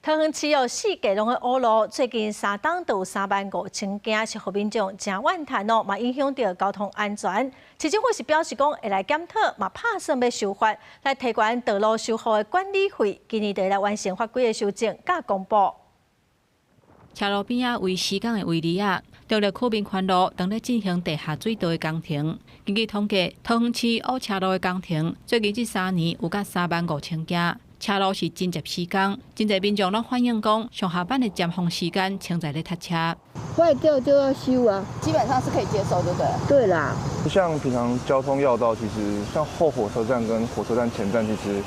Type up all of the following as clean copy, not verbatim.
桃園市哦，四界攏咧挖路，最近3冬就有3萬5千件，是予民眾誠怨嘆哦，嘛影響著交通安全。市政府是表示講會來檢討，嘛拍算欲修法來提懸道路修復的管理費，今年就會來完成法規的修正佮公布。車路邊仔為施工的圍籬仔，中壢區民權路當咧進行地下水道的工程。根據統計，桃園市挖車路的工程最近這3年有甲3萬5千件。車路是真濟施工，真濟民眾攏反映講，上下班的尖峰時間穿在咧塞車。壞掉就要修啊，基本上是可以接受，對不對？對啦。像平常交通要道，其實像後火車站跟火車站前站，其實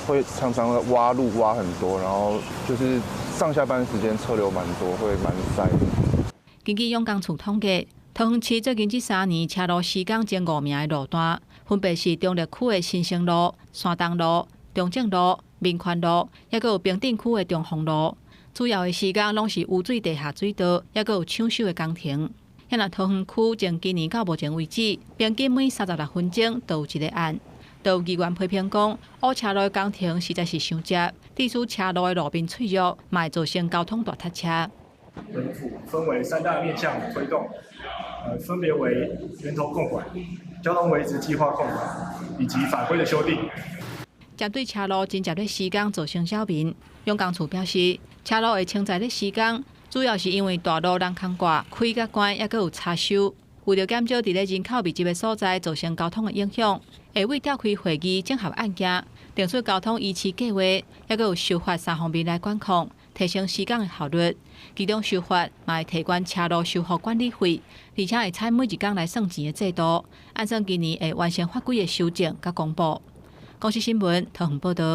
會常常挖路挖很多，然後就是上下班時間車流蠻多，會蠻塞的。根據養工處統計，桃園市最近這3年車路施工前五名的路段，分別是中壢區的新生路、山東路、中正路、民權路，抑閣有平鎮區的中鳳路。主要的施工攏是污水地下水道，抑閣有搶修的工程。遐若桃園區從今年到目前為止，平均每36分鐘就有一個案。就有議員批評講，挖車路的工程實在是傷濟，致使車路的路面脆弱，嘛會造成交通大塞車。本府分為三大面向推動，分別為源頭控管、交通維持計劃控管以及法規的修訂。針對車路真濟咧施工造成擾民，養工處表示，車路會穿在咧施工，主要是因為大路人空掛開較懸，抑閣有查收。為著減少佇咧人口密集的所在造成交通的影響，會委召開會議整合案件，定出交通維持計劃，抑閣有修法三方面來管控，提升施工的效率。其中修法嘛會提懸車路修復管理費，而且會採每一工來算錢的制度。按算今年會完成法規的修正佮公布。公視新聞桃園報導。